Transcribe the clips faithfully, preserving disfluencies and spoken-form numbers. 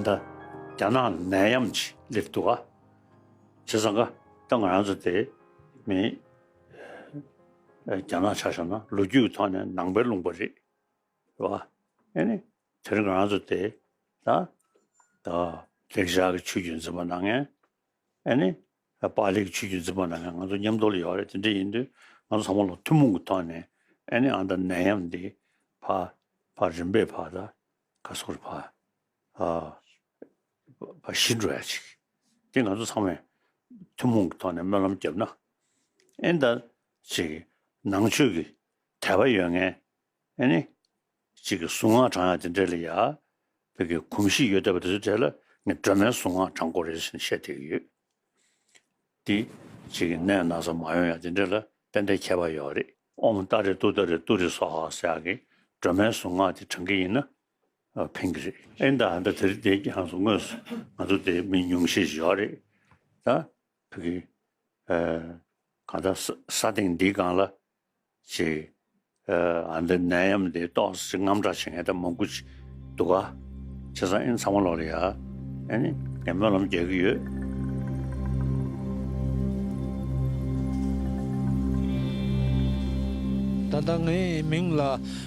ད་རྒྱ་ནག་ནད་ཡམས་ཅིག་སླེབས་འདུག་ག་བྱས་ཙང་ཀ་ད་ང་རང་ཚོ་དེ་མི་རྒྱ་ནག་ཆ་བཞག་ན་ལོ་རྒྱུས་ཀྱི་ཐོག་ནས་ནང་པའི་ལུང་པ་རེད། རེད་བ། ཨེ་ནི། དེ་རིང་ང་རང་ཚོ་དེ་ད་ད་ལེགས་སྦྱར་གྱི་ཆོས་བརྒྱུད་འཛིན་པ་གནང་མཁན། ཨེ་ནི། པཱ་ལི་གི་ཆོས་བརྒྱུད་འཛིན་པ་གནང་མཁན་ང་ཚོ་མཉམ་དུ་ལ་ཡོད་རེད། དེ་འདྲ་ཡིན་དུས་ང་ཚོ་ཚང་མ་ལ་ཐུན་མོང་གི་ཐོག་ནས་ཨེ་ནི་ཨ་ད་ནད་ཡམས་འདི་ཕར་ཕར་རིམ་པས་ཕར་ད་ག་སོགས་ཕར་ཨ་ཕར་ཞི་འགྲོ་ཡ་ཅིག་དེ་ང་ཚོ་ཚང་མས་ཐུན་མོང་གི་ཐོག་ནས་སྨོན་ལམ་བརྒྱབ་ན་ཨེ་ད་ཅིག་ནང་ཆོས་ཀྱི་དད་པ་ཡོད་མཁན། ཨེ་ནི། གཅིག་གི་གཟུངས་སྔགས་བགྲང་ཡག་དེ་འདྲ་ལ་ཡ། བོད་ཀྱི་གོམས་གཤིས་ཡོད་བསྡད་པ་དེ་ཚོའི་གྲས་ལ་ངས་སྒྲོལ་མའི་གཟུངས་སྔགས་བགྲང་དགོས་རེད་ཟེར་ནས་བཤད་བསྡད་ཀྱི་ཡོད། དེ་གཅིག་གི་ནད་ན་ཚ་མ་ཡོང་ཡག་དེ་འདྲ་ལ་ཏན་ཏན་ཁྱད་པར་ཡོད་རེད། ཨོཾ་ཏཱ་རེ་ཏུཏྟཱ་རེ་ཏུ་རེ་སྭཱ་ཧཱ་ཟེར་ཡག་གི་སྒྲོལ་མའི་གཟུངས་སྔགས་དེ་བགྲང་གི་ཡིན་ན་ཕན་གྱི་རེད། ཨེ་ད་ད་དེ་རིང་དེ་ཀྱང་སོ་དངོས་སུ་ང་ཚོ་དེ་མི་ཉུང་ཤས་ཤིག་ཡོད་རེད། ད་བོད་ཀྱི་གང་ལྟར་ས་ས་སྟེང་འདིའི་སྒང་ལ། ཅིག་ཨ་འདི་ནད་ཡམས་འདི་ཏོག་ཙམ་དངངས་སྐྲག་བྱེད་མཁན་ད་མང་པོ་ཅིག་འདུག་ག་བྱས་ཙང་ཨེ་ཚང་མ་ལོག་ལ་ཡ་ཨེ་ནི་ངས་སྨོན་ལམ་རྒྱག་གི་ཡོད། ད་ལྟ་ངའི་མིང་ལ་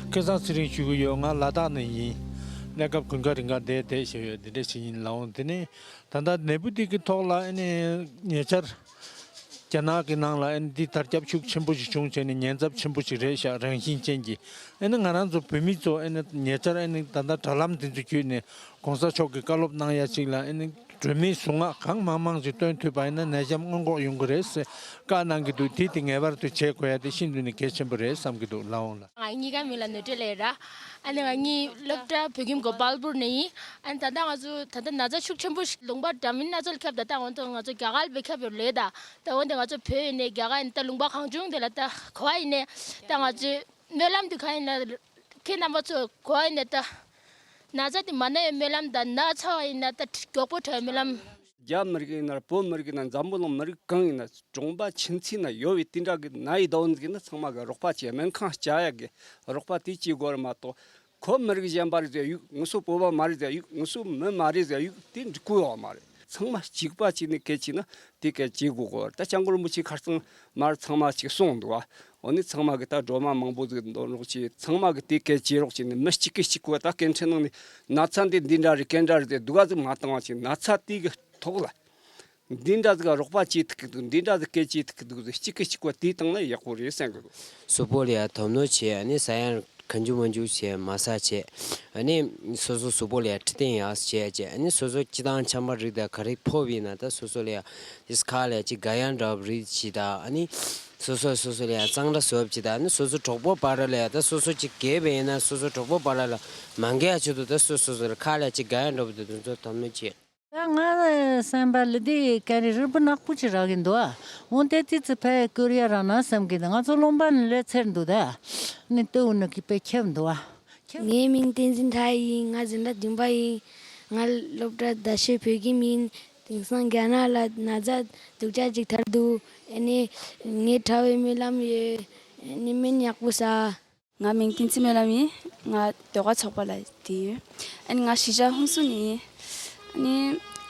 སྐལ་བཟང་ཚེ་རིང་ཞུ་གི་ཡོད། ང་ལ་དྭགས་ནས་ཡིན། གནས་སྐབས་དགུན་ཁ་རིང་ཁ་བསྡད་བསྡད་བཞིན་ཡོད། འདི་འདྲ་ཞིག་ཡིན་ལགས། འོང་དེ་ནས་ད་ལྟ་ནད་འབུ་འདི་གི་ཐོག་ལ་ཨེ་ནི་ཉེ་ཆར། རྒྱ་ནག་གི་ནང་ལ་ཨ་ནི་འདི་དར་ཁྱབ་ཤུགས་ཆེན་པོ་ཞིག་བྱུང་བྱས་ནས་ཉེན་ཚབས་ཆེན་པོ་ཞིག་རེད་ཤག་རང་བཞིན་ཅན་གྱི། ཨ་ནི་ང་རང་ཚོ་བོད་མི་ཚོ་ཨ་ནི་ཉེ་ཆར་ཨ་ནི་ད་ལྟ་དྲ་ལམ་འདི་ཚོ་བརྒྱུད་ནས་གོང་ས་མཆོག་གི་བཀའ་སློབ་གནང་ཡ་ཅིག་ལ་ཨ་ནི་སྒྲོལ་མའི་གཟུངས་སྔགས་གང་མང་མང་ཞིག་བཏོན་ཐུབ་པ་ཡིན་ན་ནད་གཞི་སྔོན་འགོག་ཡོང་གི་རེད་ཟེར་བཀའ་གནང་གི་འདུག་དེ་དེ་ངེས་པར་དུ་བྱེད་དགོས་ཡ་དེ་ཤིན་ཏུ་ནས་གལ་ཆེན་པོ་རེད་བསམ་གྱི་འདུག་ལགས་འོང་ལགས། ང་གཉིས་ཀ་མིང་ལ་ནོར་འཁྲུལ་ལས་ར། ཨ་ནི་ང་གཉིས་སློབ་གྲྭ་བོད་ཁྱིམ་གོ་པལ་པུར་ནས་ཡིན། ཨ་ནི་ད་ལྟ་ང་ཚོ་ད་ལྟ་ན་ཚ་ཤུགས་ཆེན་པོ་ཞིག་ལུང་པ་འདྲ་མིན་སྣ་ཚོགས་ལ་ཁྱབ། ད་ལྟ་འོན་ཏེ་ང་ཚོ་རྒྱ་གར་ལ་ཁྱབ་ཡོད་ལོས་ད། ད་འོན་ཏེ་ང་ཚོ་བོད་ཡིན་ནས་རྒྱ་གར་ཡིན་ད་ལུང་པ་གང་བྱུང་དེ་ལ་ད་གོ་བ་ཡིན་ནས་ད་ང་ཚོས་སྨོན་ལམ་དེ་གང་ཡིན་ན་ཁྱེད་རྣམ་པ་ཚོ་གོ་བ་ཡིན་ནས་ད་ན་ཚ་དེ་མ་ན་ཡོད་སྨོན་ལམ་ད་ན་ཚ་བ་ཡིན་ན་ད་མགྱོགས་པོ་དྲག་ཡོད་སྨོན་ལམ། རྒྱ་མི་རིགས་ཡིན་ན་བོད་མི་རིགས་ཡིན་ན་འཛམ་བུ་གླིང་མི་རིགས་གང་ཡིན་ན་གྲོང་པ་ཁྱིམ་མཚེས་ན་ཡོད་པའི་དེ་འདྲ་གི་ན་ཡི་དོན་གི་ན་ཚང་མ་གི་རོགས་པ་བྱེད་སྨན་ཁང་བཅའ་ཡ་གི་རོགས་པ་དེ་བྱེད་དགོས་རེད་མ་གཏོགས། ཁོ་མི་རིགས་གཞན་པ་རེད་ཟེར་ཡུག་ངུ་སོ་བོད་པ་མ་རེད་ཟེར་ཡུག་ངུ་སོ་མི་མ་རེད་ཟེར་ཡུག་དེ་འགྲིག་གི་ཡོད་མ་རེད། ཚང་མ་གཅིག་པ་གཅིག་ནས་སྐད་ཆ་ན་དེ་སྐད་ཆ་དགོས་གོ། ད་སྐྱབས་མགོན་རིན་པོ་ཆེ་ཁ་སང་མར་ཚང་མ་གཅིག་གསུངས་འདུག་བ། འོ་ནི་ཚང་མ་གི་ད་སྒྲོལ་མ་མང་པོ་ཟིག་འདོན་རོགས་བྱེད། ཚང་མ་གི་དེ་སྐད་ཆ་རོགས་བྱེད་ནས་མི་གཅིག་གིས་གཅིག་གོ་ད་སྐད་འཕྲིན་ནང་ནས་ན་ཚ་འདི་འདི་འདྲ་རེད་སྐད་འདྲ་རེད་ཟེར་སྡུག་ག་ཟིག་མ་བཏང་བ་བྱེད། ན་ཚ་དེ་གི་ཐོག་ལ། འདི་འདྲ་ཟིག་རོགས་པ་བྱེད་ཐུབ་ཀྱི་འདུག་འདི་འདྲ་ཟིག་སྐད་བྱེད་ཐུབ་ཀྱི་འདུག་ཟེར་གཅིག་གིས་གཅིག་པ་དེ་བཏང་ན་ཡག་པོ་རེད་བསམ་གི་འདུག་གཟུགས་པོ་ལ་ཡ་དོ་སྣང་བྱེད། ཨ་ནི་ཟ་ཡང་གང་བྱུང་མང་བྱུང་བྱེད་མ་ཟ་བྱེད། ཨ་ནི་སོ་སོ་གཟུགས་པོ་ལ་ཡ་འཕྲོད་བསྟེན་ཡག་བྱེད་བྱེད། ཨ་ནི་སོ་སོ་སྤྱི་བཏང་ཆམ་པ་རིགས་དང་ག་རེ་ཕོག་པ་ཡིན་ན་ད་སོ་སོ་ལ་ཡ་ཏིས་ཁ་ལ་ཡ་ཅིག་དགའ་ཡང་འདྲ་བ་རིགས་བྱེད་ད། ཨ་ནི་སོ་སོ་སོ་སོ་ལ་ཡ་གཙང་སྦྲ་བཟོ་བྱེད་ད། ཨ་ནི་སོ་སོ་གྲོགས་པོ་བར་ལ་ཡ་ད་སོ་སོ་ཅིག་རྒས་པ་ཡིན་ན་སོ་སོ་གྲོགས་པོ་བར་ལ་ལ་མ་འགལ་ཡ་ཆེད་དུ་ད་སོ་སོ་སོ་ལ་ཁ་ལ་ཡ་ཅིག་དགའ་ཡང་འདྲ་བ་དེ་དེ་ཚོ་དོ་སྣང་བྱེད། ད་ང་བསམ་པ་ལ་འདི་ག་རེ་རིལ་བུ་ནག་པོ་ཅིག་རག་གི་འདུག་ཨ། འོན་ཏེ་ཏི་ཙི་ཕ་ཡ་ཀོ་རི་ཡ་རང་ན་བསམ་གི་འདུག་ང་ཚོ་སློབ་མ་ནི་ལས་ཚེར་འདུག་ད་ནི་ལྟོས་ནི་གི་པའི་ཁྱབ་འདུག་ཨ། ཁྱབ། ངའི་མིང་བསྟན་འཛིན་མཐའ་ཡིན། ང་འཛིན་གྲྭ་བདུན་པ་ཡིན། ང་སློབ་གྲྭ་རྡ་ཤོད་བོད་ཁྱིམ་ཡིན། དེང་སང་རྒྱ་ནག་ལ་ན་ཚ་སྡུག་ཅག་ཅིག་དར་འདུག་ཨ་ནི་ངའི་གྲྭ་བའི་སྨོན་ལམ་ཡོད། ཨ་ནི་སྨན་ཡག་པོ་ཟ། ང་མིང་བསྟན་འཛིན་སྨོན་ལམ་ཡིན། ང་ཟློས་གར་ཚོགས་པ་ལ་བསྡད་ཡོད། ཨ་ནི་ང་གཞིས་ཆགས་ཧུན་སུར་ནས་ཡིན། ཨ་ནི་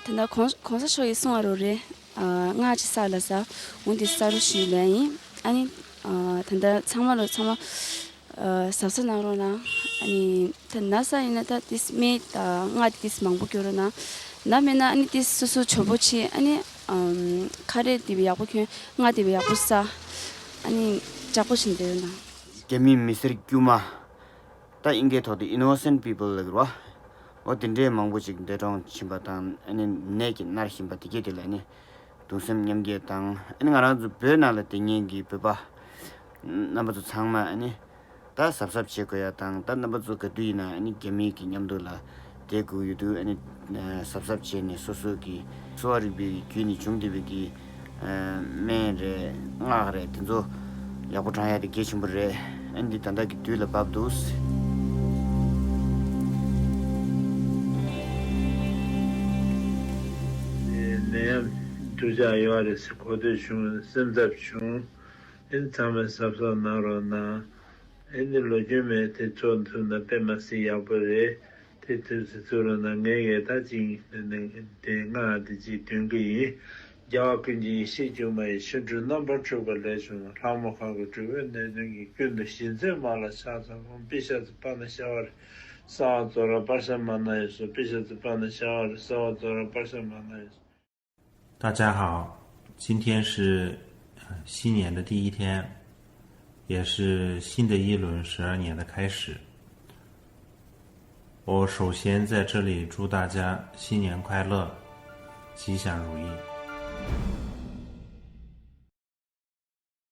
ད་ལྟ་གོང་གོང་ས་མཆོག་གིས་གསུངས་པ་རོ་རེད། ཨ་སྔགས་ཅིག་བསགས་ལ་ཟ། འོན་ཏེ་ཟ་རོགས་ཞུ་ལབ་ཡིན། ཨ་ནི་ཨ་ད་ལྟ་ཚང་མ་ལ་ཚང་མ་ཨ་གཟབ་གཟབ་གནང་རོགས་གནང་། ཨ་ནི་ད་ན་ཚ་ཡིན་ན་ད་ཏིས་སྨན་དང་སྔགས་ཏིས་མང་པོ་སྐྱོར་རོགས་གནང་། ན་མེད་ན་ཨ་ནི་ཏིས་སོ་སོ་ཆོ་པོ་བྱེད། ཨ་ནི་ཨམ་ཁ་རས་དེ་བས་ཡག་པོ་གྱོན། སྔགས་དེ་བས་ཡག་པོ་ཟ། ཨ་ནི་ཅག་པོ་བྱེད་སྡོད་རོགས་གནང་། རྒྱ་མིའི་མི་སེར་དཀྱུས་མ། ད་ཨིན་སྐད་ཐོག་ཏུ་innocent people ལབ་ཀྱི་རེད་བ། འོ་དེ་འདྲའི་མང་པོ་ཅིག་འདས་གྲོངས་ཕྱིན་པ་དང་ཨ་ནི་ནད་ཀྱིས་མནར་བཞིན་པ་དེ་གས་དེ་ལ་ཨ་ནི་གདུང་སེམས་མཉམ་སྐྱེད་དང་ཨ་ནི་ང་རང་ཚོ་བོད་ནང་ལ་བསྡད་མཁན་གྱི་བོད་པ་རྣམ་པ་ཚོ་ཚང་མ་ཨ་ནི་ད་གཟབ་གཟབ་བྱེད་དགོས་ཡ་དང་ད་རྣམ་པ་ཚོ་ག་དུས་ཡིན་ན་ཨ་ནི་རྒྱ་མི་གི་མཉམ་དུ་ལ་བསྡད་དགོས་ཡོད་དུས་ཨ་ནི་གཟབ་གཟབ་བྱས་ནས་སོ་སོ་གི་གསོ་བ་རིག་པའི་བརྒྱུད་ནས་བྱུང་བསྡད་པའི་གི་སྨན་རེད་སྔགས་རེད་དེ་ཚོ་ཡག་པོ་བགྲང་ཡ་དེ་གལ་ཆེན་པོ་རེད། ཨ་ནི་འདི་ད་ལྟ་གི་དུས་ལ་བབ་འདུག་ནད་ཡམས་སྡུག་ཅག་ཡོད་རེད་ཟེར་གོ་ཐོས་བྱུང་སེམས་འཚབ་བྱུང་། ཨ་ནི་ཚང་མས་གཟབ་གཟབ་གནང་རོགས་གནང་། ཨ་ནི་ལོ་རྒྱུས་མེད་དེ་ཚོ་ཐུབ་ན་དཔེ་མ་སྲིད་ཡག་པོ་རེད། དེ་དུས་སུ་ཚུར་ལ་ན་ངས་ངས་ད་ཅིང་དེ་ནས་དེ་སྔ་དེ་ཅིག་འདོན་གི་ཡིན། རྒྱལ་བ་ཀུན་གྱི་ཡེ་ཤེས་སྒྱུ་མ་ཡི། ཕྱི་འབྲུ་རྣམ་པར་འཁྲུགས་པ་ལས་བྱུང་བ། ལྷ་མོ་ཁ་གི་གྲུ་པའི་གནད་དོན་གྱིས། ཀུན་ཏུ་ཞི་མཛད་མ་ལ་ཕྱག་འཚལ་ལོ། པི་ཤ་ཙི་པ་ཎི་ཤ་བ་རི། སརྦ་ཛྭ་ར་པར་ཤ་མ་ན་ཡེ་སྭཱ་ཧཱ། པི་ཤ་ཙི་པ་ཎི་ཤ་བ་རི། སརྦ་ཛྭ་ར་པར་ཤ་མ་ན་ཡེ་སྭཱ་ཧཱ། 大家好，今天是呃新年的第一天，也是新的一轮十二年的开始。我首先在这里祝大家新年快乐，吉祥如意。